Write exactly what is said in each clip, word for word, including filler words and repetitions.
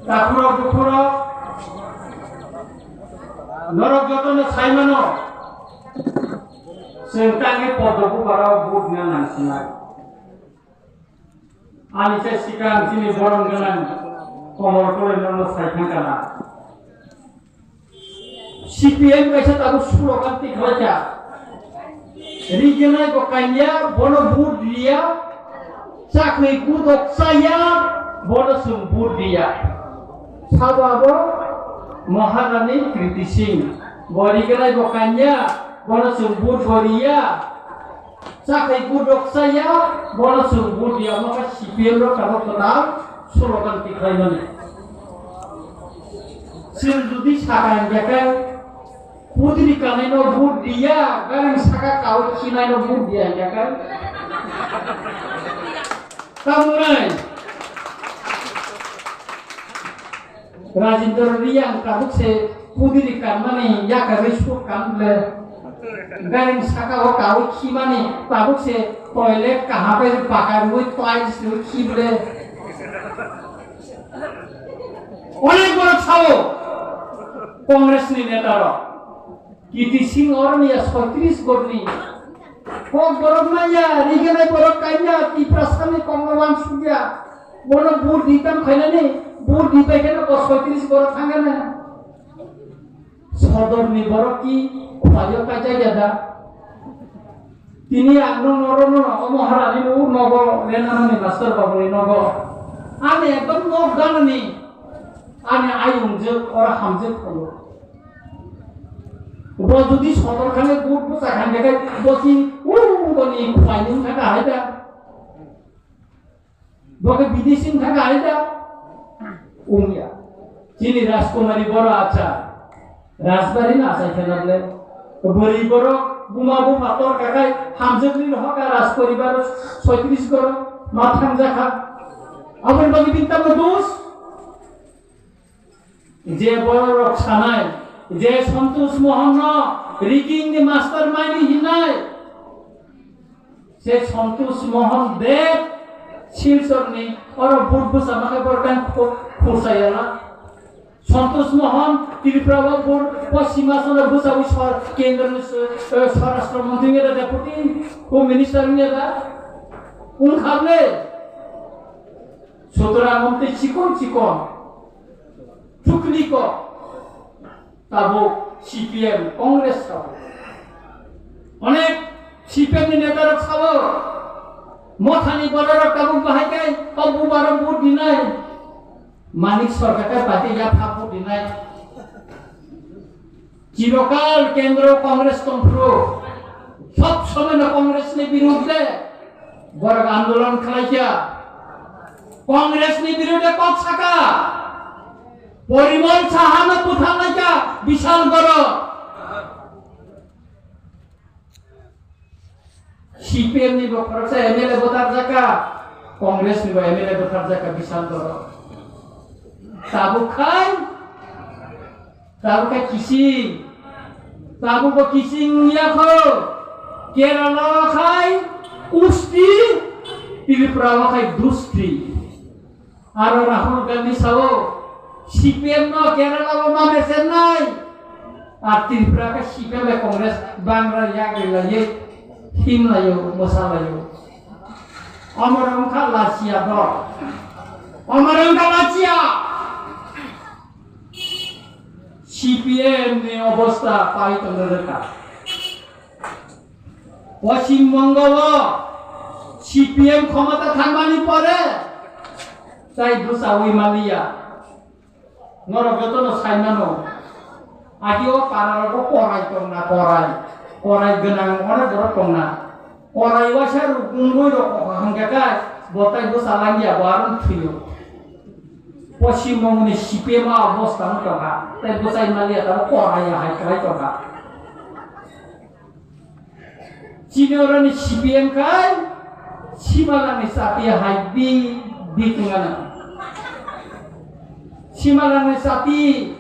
Takhurok bukhurok, norok jotono sai mano, chwng tangwi poddo bubarok vote rwna nangsinai. Ani se sikang chini borom gwnang Komol Koloi norno sai thangkana. C P M kaisa tabuk slogan tikhlaikha. Rigenai bo kanya, bono vote riya, chakri gudok chaya, bono chwng vote riya. Sabo abo Maharani Kriti Singh. Bo rigenai bo kanya, bono chwng vote bo riya. Chakhai budok chaya, bono chwng vote ya, omo khe C P M rok tabuk kwtal slogan tikhlaimani. Chwng jodi sakha hwnkhe khe, pudri kanai no vote diya, garang saka kawi khinai no vote diya hwnkhe khe. Tamnai. Rajendra Reang tabuk se pudiri kanmani yakarwi suk kan ble. Garing saka o kawi khimani tabuk se toilet kaham bai bakarwi tiles rwi khi ble. Onek borok sao Congress ni neta rok. Kiti Singh oroni ya soitris gorni. Kok borok maya, rigenai borok kanya, Tiprasani kokno wansukya. Bono vote ditam khainani, vote dipai kheno bo soitris borok thangana. Sodorni borok ki khwlaio kaijak ya da. Tini ang nung oro no omo harani no nogo, renani master babu ni nogo. Ani ekdom nok ganani, ani ayung jek oro hamjek thangwi. Bo jodi sodor khane vote bwsa khan khe bo si u bo ni khlaini thaka hai da. Bo khe bidesi thaka hai da. Ungya. Chini Rajkumari boro acha. Rajbari na achai khana ble. Bwrwi borok buma bupha tor kakai hamjwkni rohor ka Rajporibar soitris borok ma thangjakha. Aboni bagwi bini tamo dos. Je bororok sanai, je Santosh Mohan no rigging ni mastermind hinai, se Santosh Mohan Deb Silchor ni oro vote bwsa manai borok tang khu-, khursa yala. Santosh Mohan Tripura o vote Poschim Assam o bwsa wi sor-, kendro ni s-, eh, Swarashtra Mantri ni da Deputy Home Minister ni da ung khable. Sutrang amtwi chikon chikon chukli ko tabuk C P M Congress sao. Onek C P M ni neta rok sao. Mothani borok rok tabuk bahai kai o bubarok vote dinai. Manik Sarkar kai party ya pha vote dinai. Chirokal kendro Congress tongphuru, sob somoi no Congress ni birudde borok andolon khlaikha, Congress ni birudde kok saka, Porimol Saha no butharlaikha Bishal Goro. C P M ni bo khoroksa M L A butharjakha, Congress ni bo M L A butharjakha Bishal Goro. Tabuk khai, tabuk khai kising, tabuk bo kising yakho, Kerala khai usti, Tripura khai dusti. Aro Rahul Gandhi sao, C P M no Kerala o ma mesennai. Ar Tripura khe C P M bai Congress bangra yagri laiye, him laiyo, mosa laiyo. Omor wngkha lachiya dol. Omor wngkha lachiya. C P M ni obostha pai tongna rwkha. Poschim Bongo o C P M khomota thangmani pore tai bwsawi maliya. Norok jotono sai mano. Agi o para rogo korai tongna, korai. Korai gwnang onek borok tongna. Korai waisa rukungwi rok hwnkhe kai bo tai bwsa langya, bo aro thwiyo. Poschim Bongo ni C P M o obostha wng tongkha. Tai bwsai maliya tamo korai ya hai kwlai tongkha. Chini oroni C P M khai simalangni chati hai bi, bi tongana. Simalangni chati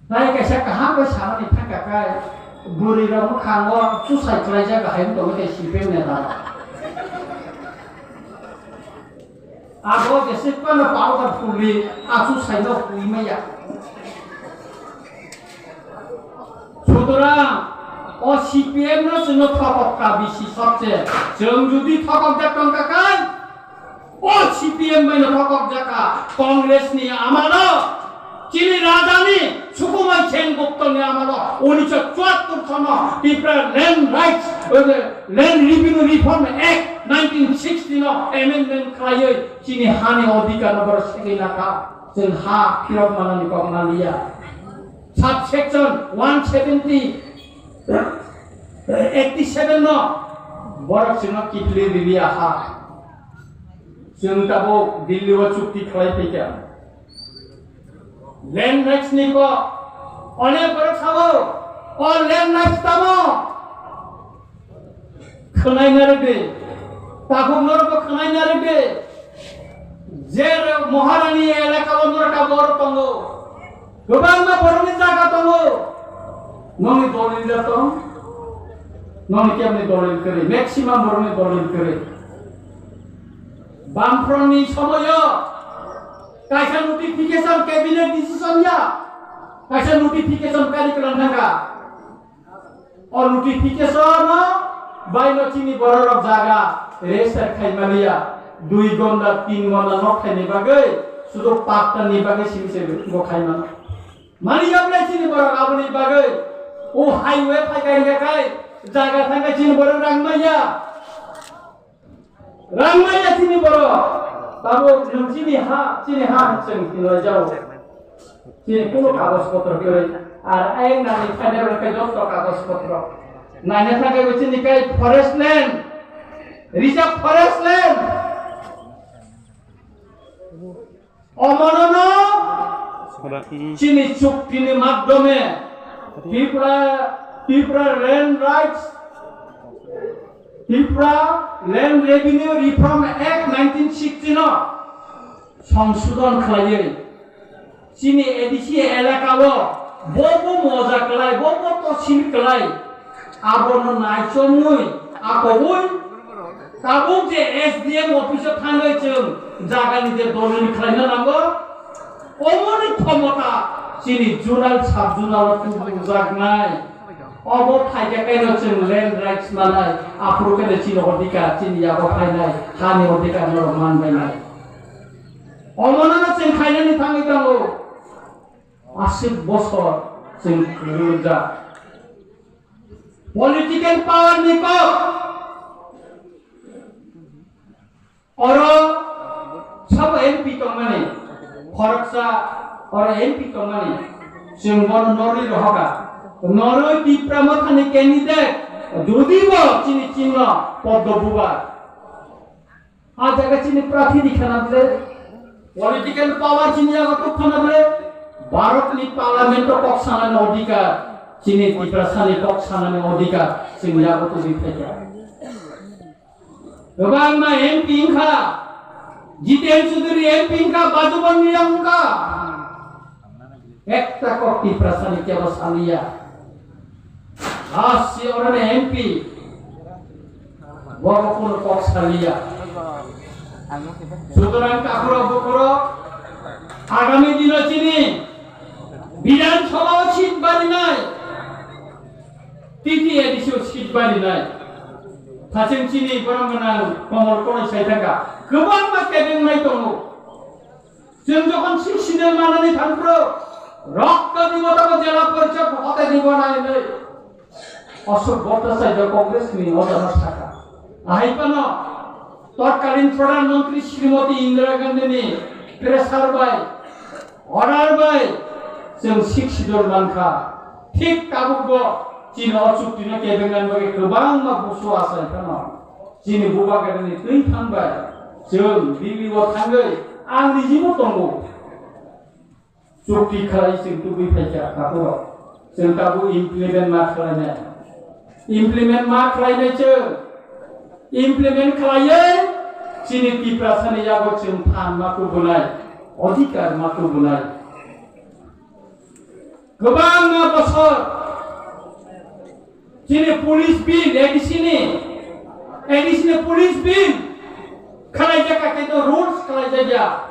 tai kaisa kaham bai samani thangka khai bwrwi rok mwkhango chusai kwlaijak hai wng tongo tei C P M neta rok. Abo jesek pano powder phulwi asu saino huimaya. Sutorang o C P M no chwngno thokok ka bisi sokche. Chwng judi thokok jak tongka kai, o C P M bai no thokok jaka Congress ni amalo. Chini rajani Sukumai Sen Gupta ni amalo unisho chuattor sono Tipra Land Rights, eh, Land Revenue Reform Act nineteen sixty no amendment khlaiwi chini hani odhikar no borok segwi nakha. Chwng ha phirok manani kok maliya. Subsection one seventy, eighty seven no borok chwngno kiphilwi riliya ha. Chwng tabuk Delhi o chukti khlai phaikha. Land rights ni kok. Onek borok sao, o land rights tamo? Khwnai narwk di. Takhuk norok bo khwnai narwk di. Je Maharani elaka o norok abo oro tongo. Kwbangma borokni jaga tongo. Nongni dolil da tong? Nongni kemni dolil kwrwi? Maximum borokni dolil kwrwi. Bamfront ni somoyo kaisa notification cabinet decision ya, kaisa notification kari kwlang thangkha. O notification o bai no chini borok rok jaga register khai maliya, dui gonda, tin gonda nok khaini bagwi, sudu patta ni bagwi simi se bo khai mano. Mani yablai chini borok aboni bagwi o highway phai kha hingkha khai jaga thangkha chini borok rang maya. Rang maya chini borok. Tabuk nwng chini ha, chini ha chwng tinoi jao. Chini kuno kagoj potro kwrwi. Ar ayang nani final rok khe joto kagoj potro. Naina thangkhe bo chini kai forest land, reserve forest land. Omonono chini chuktini madhyome Tripura, Tripura Land Rights, Tripura Land Revenue Reform Act nineteen sixty no songsodhon khlaiwi chini A D C elaka o bo bo moja kwlai, bo bo tosil kwlai, abono naichomwi akobwi tabuk je S D M office o thangwi chwng jagani je dolil khlaina nango, omoni khomota chini zonal sub zonal o tubujaknai. Obo phaikha kaino chwng land rights manai, aphuru kaino chini odhikar, chini yago phainai, hani odhikar norok manbainai. Omono chwng khainani thangwi tongo. Aswk bosor chwng kwrwngjak. Political power ni kok. Oro sabo M P tongmani, khoroksa oro M P tongmani, chwng bono norwi rohoka. Norwi Tipra Mothani candidate, jodi bo chini chinno Poddo Bubar. A jaga chini prathi di khana bwle, political power chini yago tuk khana bwle, Bharat ni parliament o kok sanani odhikar, chini Tiprasa ni kok sanani odhikar, chini yago tugwi phaikha. Kwbangma M P wngkha, Jiten Chaudhary M P wngkha, Bajuban Reang wngkha. Ekta kok Tiprasani kebo saliya. Hasi oroni M P, borok kono kok saliya. Sutorang kakhoro bokoro agami dino chini Bidhan Sabha o seat barinai. T T A D C o seat barinai. Thacheng chini borok gwnang Komol Koroi sai thangkha. Kwbangma kebeng nai tongo. Chwng jokhon sixty day manani thangphuru, rokto dibo tamo jela porishod hote dibo nai hinwi Ashok Bhattacharya Congress ni odano sakha. Ahai phano totkalin Pradhan Mantri Srimati Indira Gandhi ni pressure bai, order bai chwng sixth schedule mankha. Thik tabukbo chini o chuktino kebengna bagwi kwbangma busu achai phano chini bubagrani twi thangbai chwng Delhi o thangwi ang nijibo tongo. Chukti khlai chwng tubui phaikha takhoro. Chwng tabuk implement ma khlainai. Implement ma khlainai chwng. Implement khlaiwi chini Tiprasani yago chwng phan ma tubunai, odhikar ma tubunai. Kwbangma bosor chini police bill, A D C ni, A D C ni police bill khlaijak, khe rules khlai ya.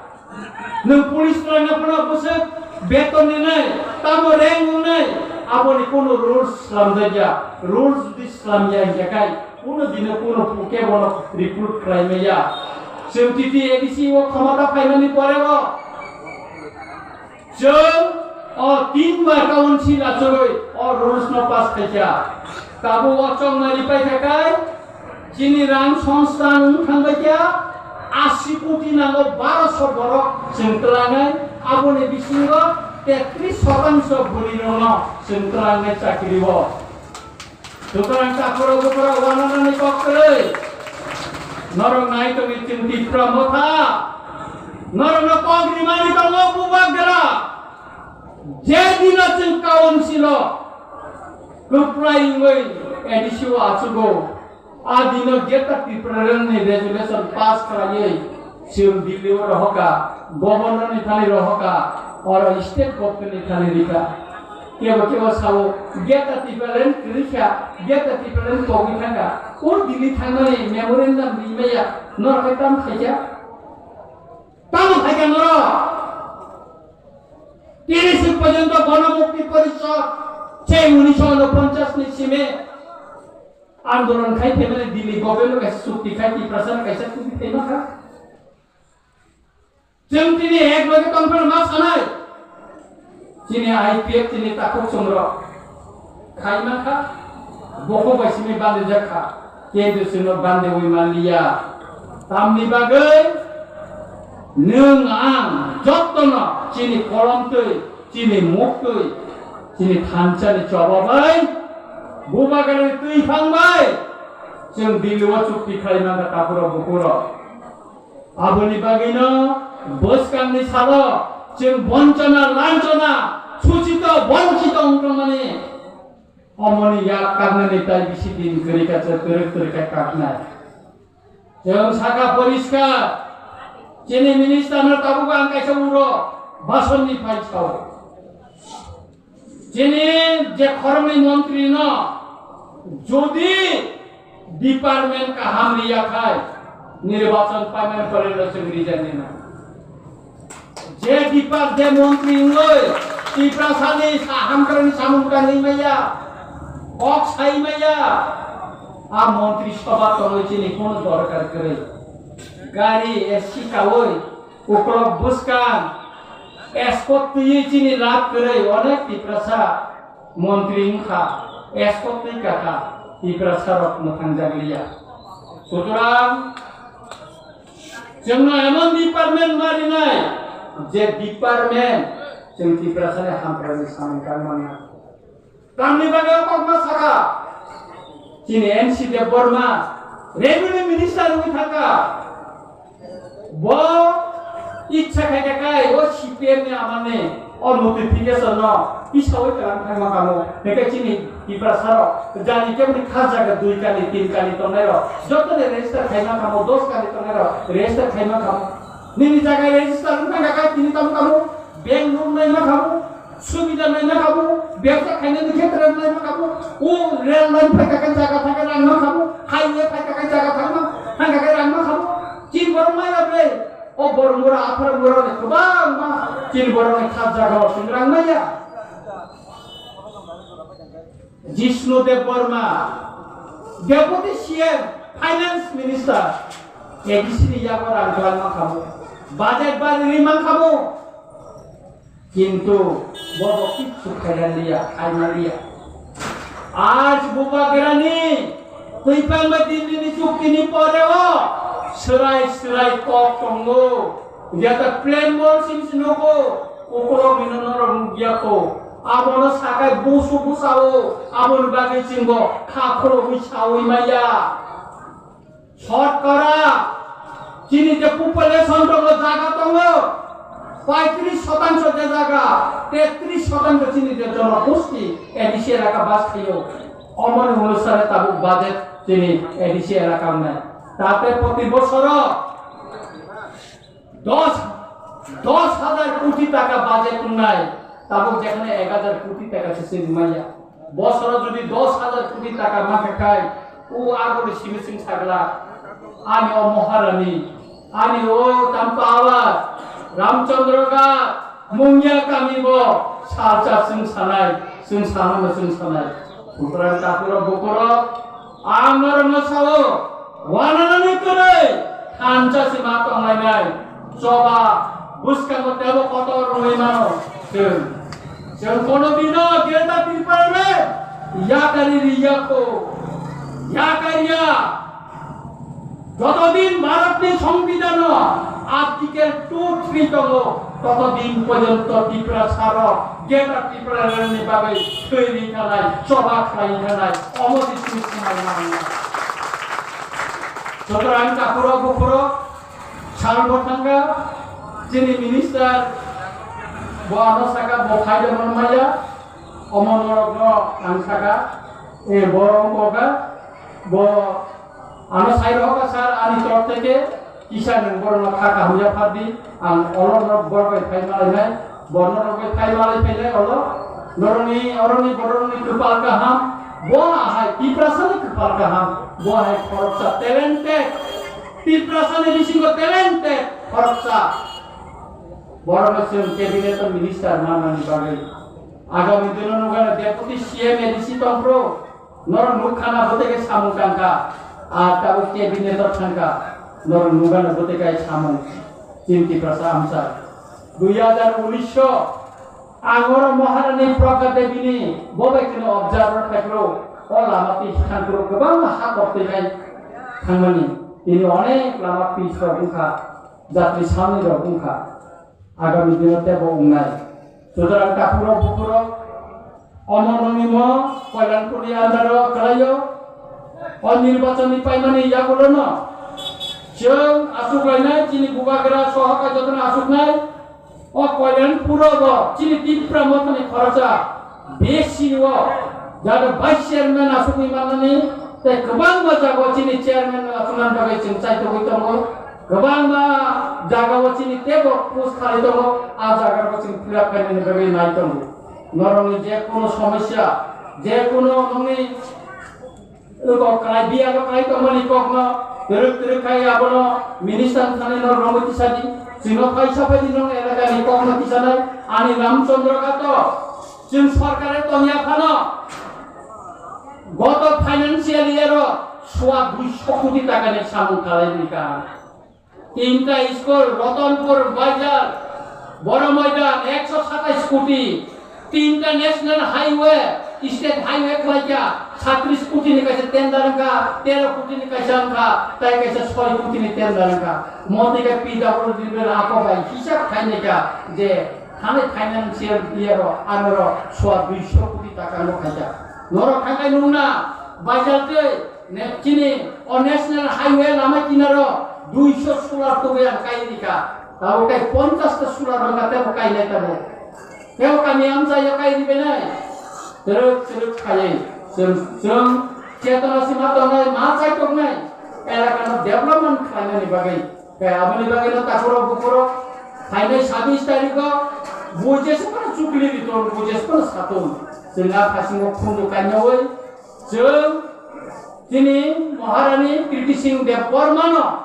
Nwng police rwna phano bwswk beton ni nai, tamo rank wngnai, aboni kono rules slamjak ya. Rules jodi slam ya hingkha khai, kono dino kono puke bono recruit khlai maya. Chwng T T A D C o khomota phaimani pore o chwng o tin bar council achugwi o rules no pass khaikha. Tabuk o chongmani paikha khai, chini rang songstang wng thangbai kha, asi koti nango baroso borok chwng twlangnai, aboni bisingo tetris sotangsho bwrwirokno chwng twlangnai chakri o. Sutrang takhoro bukhoro wananani kok kwrwi. Norok nai tongwi chwng Tipra motha. Norokno kok rimani tongo bubagra. Je dino chwng council o kwplai wngwi A D C o achugo, a dino Greater Tipraland ni resolution pass khlaiwi chwng Delhi o rohorkha, governor ni thani rohorkha, oro state government ni thani rikha. Kebo kebo sao, Greater Tipraland kwrwikha, Greater Tipraland pogwi thangkha. O Delhi thangmani memorandum rimaya, norok khe tamo khaikha? Tamo khaikha norok? Tini swk porjonto Gono Mukti Porishod se unisho unoponchas ni simi andolon khai phaimani Delhi government kaisa chukti khai Tiprasa kaisa chukti phaima kha. Chwng tini ek loge tongphano ma sanai. Chini I P F chini takhuk chwng rok khai mankha, bokhok bai simi bandijak kha, kintu chwngno bandiwi manliya. Tamni bagwi nwng ang jottono chini kolom twi, chini muk twi, chini thansa ni choba bai, bubagrani twi phang bai chwng Delhi o chukti khlai mankha takhurok bukhurok. Aboni bagwino bwskangni salo chwng bonchona, lanchona, suchito, bonchito wng tongmani. Omoni yak kaknani tai bisi din kwrwi kha, chwng kwrwi kwrwi kha kaknai. Chwng saka poriskar, chini minister no tabuk ang kaisa uro basonni phai sao. Chini je khoroknwi montri no jodi department kaham riya khai, nirbachon paimani pore no chwng rijak nai na. Je dipar, je montri wngwi Tiprasani sa-, hamkrani samung tanwi maya, kok sai maya, a montri soba tongwi chini kono dorkar kwrwi. Gari A C kawi, ukolok bwskang, escort twiwi chini lab kwrwi onek Tiprasa montri wngkha, escort twi kakha, Tiprasa rok mwthang jak liya. Sutrang, chwngno emon department ma rinai, je department chwng Tiprasani hamkrai samung tang mannai. Tamni bagwi o kokma sakha, chini N C Debbarma revenue minister wngwi thangkha. Bo ichha khaikha khai o C P M ni amani o notification no isawi kalam khaima kamo. Hwnkhe chini Tiprasa rok jani keboni kha jaga dui kali, tin kali tongnai rok, joto ni register khaima kamo, dos kali tongnai rok register khaima kamo. Nini jaga register wngkha kha tini tamo kamo, bank loan naima kamo, subida naima kamo, bebsa khainani khetre naima kamo, o rail line phaikha khe jaga thangkhe rang ma kamo, highway phaikha khe jaga thangma, thangkha khe rang ma kamo. Chini borok maya ble, o Bormura, Aphra mura ni kwbangma chini borok ni kha jaga o chwng rang maya. Jishnu Debbarma, Deputy C M, Finance Minister, A D C ni yago rang kwlangma kamo, budget bari ri man kamo, kintu bobo kichu khaina liya, khaina liya. Aaj bubagrani twipangma Delhi ni chukti ni pore o swrai swrai kok tongo. Jata plan mol sim sinogo, ukolok ni norok nukya ko. Abono sakai busu busao, aboni bagwi chwngbo kha khulogwi sawi maya. Shortkara, chini je population tongo, jaga tongo, paitris shotangso je jaga, tetris shotangso chini je jonogosti A D C elaka bas khaio. Omoni onusare tabuk budget chini A D C elaka wngnai. Tate proti bosoro dos, dos hajar koti taka budget wngnai, tabuk jekhane ek hajar koti taka se se rwmaya. Bosoro jodi dos hajar koti taka mankha khai, o agoni simi sing sagla, ani o Maharani, Ani o Champawat, Ramchandra Ghat, Mungia kami bo salsa chwng sanai, chwng sanai, chwng sanai. Sutrang takhurok bukhurok, ang norokno sao, wananani kwrwi, thansa sima tonglainai, choba, bwskango tebo kotor rwngwi mano chwng. Chwng kono dino Greater Tipraland yakari riyakho, yakariya. Jotodin Bharatni Songbidanno Article two three tongo, totodin porjonto Tiprasarok Greater Tipralandni bagwi thwi ri thanai, choba khlai thanai, omo se chini swmai nangya. Sutrang takhurok bukhurok, salbo thangkha, chini minister bo ano saka bo khaida manmaya, omo norokno ang saka, e, bo wngkha, bo Ano sai rohorkha sir, ani torop theke kisa nwng borokno kha kaham yaphardi, ang olo norok borok bai phai malainai, borok norok bai phai malai phainai olo, norokni, oroni borokni kwpal kaham, bo ahai Tiprasani kwpal kaham, bo ahai khoroksa talented, Tiprasani bisingo talented khoroksa, borokno chwng cabinet o minister manmani bagwi. Agami dino nukha deputy C M A D C tongphuru. Norok nukha na bwtwi khe samung tangkha, a tabuk cabinet o thangkha, norok nukha na bwtwi khe samung, chini Tiprasa amsa. Dui hajar unis o ang oro Maharani Pragya Devi ni bo bai kheno observer khaikro, o lama twi thangkro kwbangma ha koktwi khai thangmani, tini onek lama pitch rok wngkha, jatri salni rok wngkha. Agami dino tebo wngnai. Sutrang takhurok bukhurok, omo nongni mo Koilanpurni andaro kwlaio. O nirbachonni paimani yagulono chwng asuk lainai, chini bubagra sohaka jotono asuknai. O Koilanpuro bo chini Tipra Mothani khoroksa B C O, jaga vice chairman asukni manmani, tei kwbangma jaga o chini chairman asuknani bagwi chwng chaitogwi tongo. Kwbangma jaga o chini tebo post khalai tongo, a jaga o chwng fill up khainani bagwi nai tongo. Norokni je kono somosya, je kono nongni Eko kalai biya no kalai tongmani kokno twrwk twrwk khai abono minister thani no romwi tisadi. Chwngno paisa phaidi no elakani kokno tisanai ani Ramchandra Ghat o chwng sorkare tongya phano goto financial year o sua duiso koti taka ni samung kalai rika. Tinta school, Ratanpur Bazar, Boro Moidan, ekso satais koti, tinta national highway, state highway khlaikha, satris koti ni kaisa tender wngkha, tero koti ni kaisa wngkha, tai kaisa soi koti ni tender wngkha. Motwi khe P W D bai ako bai hisab khainai kha je thani financial year o anoro sua duiso koti taka no khaikha. Norok thangkai nungna bazar tei Ne-, chini o national highway lama kinaro duiso solar tubui ang kai rika. Tabo kai ponchash ta solar rok na tebo kai nai tabo. Tebo kami amsa yo kai ribe nai. Teruk teruk khayai. Seng seng chetona sima tongnai ma chai tongnai. Elaka no development khlainani bagwi. Kai aboni bagwi no takuro bukuro. Phainai sabis tarikh o buijes kono chukli riton, buijes kono satung. Sengha phasingo khundu kanya oi. Chwng chini Maharani Kriti Singh Debbarmano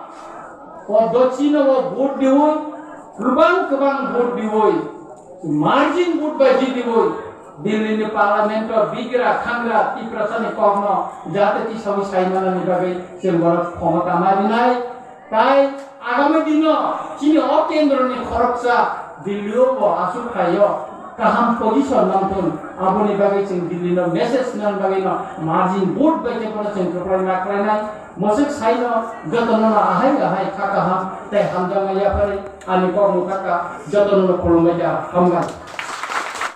o dochino o vote diwi, kwbang kwbang vote diwi, margin vote bai jitiwi, Delhi ni parliament o bigra khangra Tiprasani kokno jate tisawi saimanani bagwi chwng borok khomota ma rinai. Tai agami dino chini o kendroni khoroksa Delhi o bo aswk khaio, kaham position nangthun, aboni bagwi chwng Delhi no message nang bagwi no margin vote bai khe bono chwng kwplai ma khlainai. Mwswk saino jotono no ahai ahai kha kaham tei hamjakma yapharwi ani kokmung kha kha, jotono no khulumbai kha, hambai.